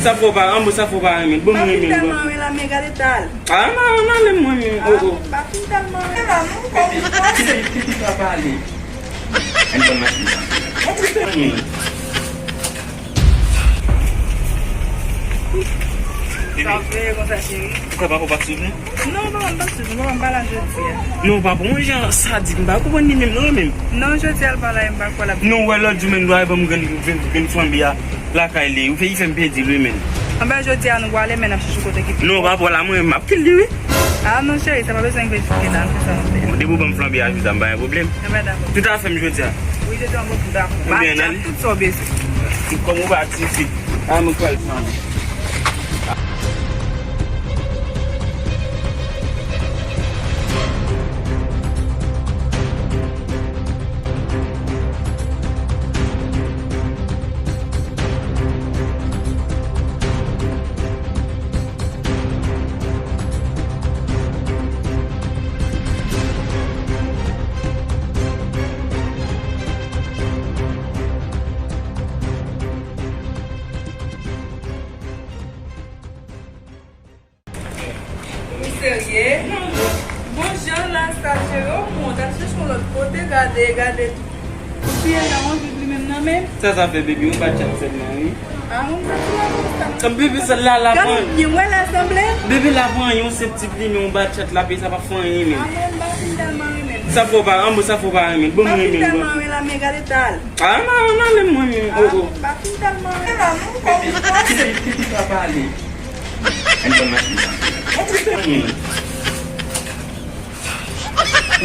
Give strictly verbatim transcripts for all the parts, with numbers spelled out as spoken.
Sa fè w pa, an bon, sa fè w pa renmen l. Bon, m renmen l, bon. Mwen tèlman renmen l, men gade ta l. Ah, m pa renmen l, mwen menm. Oh, oh. Mwen tèlman renmen l, non, kòm ou panse. Ti pa pale. Ann konn mache sa. Sa vre konsa, cheri. Ou kwè papa w pa t swiv nou? Non, papa m pa t swiv nou. Papa m pa la jodi a. Non, papa, yon jan sadik, m pa konprann li menm, non, menm. Non, jodi a l pa la, m pa kwè l ap. Non, wè lòt jou menm, dwa ban m grenn, grenn, grenn flanbe a lakay li. Ou fè, li fè m pèdi l, wi, menm. Anben, jodi a, nou prale, men n ap chèche kote ki pi. Non, papa w la, mwen, m ap kite li, wi. Ah, non, cheri, sa pa bezwen vin fouke nan fè sa, non. Bon, depi w ban m flanbe a, jodi a, m pa gen pwoblèm. Anben, dakò. Tout afè m jodi a. Wi, jodi a, mwen tout dakò. Ou byen, Batya, ale? Tout sa w bezwen. Kòm ou pa ti fi. Ah, mwen kwè l flanbe. Ou serye? Bon, jan la sa, cheri, o mwen t ap chèche yon lòt kote, gade, gade. Ou byen nan yon vit li menm nan men. Sa sa fè, baby, yon ba chat sèlman, wi. Ah, mwen pa ti la konsa. Sa, baby, sa la, la, gade byen, wè la sanble. Baby, la pran yon senp ti plim, yon ba chat la, pe sa pa fè anyen, men. Ah, mwen pa fin tèlman renmen l. Sa fè w pa, an bon, sa fè w pa renmen l. Bon, m renmen l, bon. Mwen pa fin tèlman renmen l, men gade ta l. Ah, m pa renmen l, mwen menm. Oh, oh. Ah, mwen pa fin tèlman renmen l, non, kòm ou panse. Ti pa pale. Ann konn mache sa.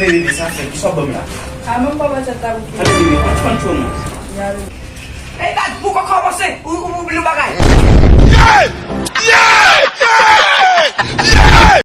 Men bebe, sa fè, kisa w ban m la? A, menm papa chat la pou fini. Tande bebe, pa t konn tro non. Ey, gad, ou kò kòmanse. Ou, ou, ou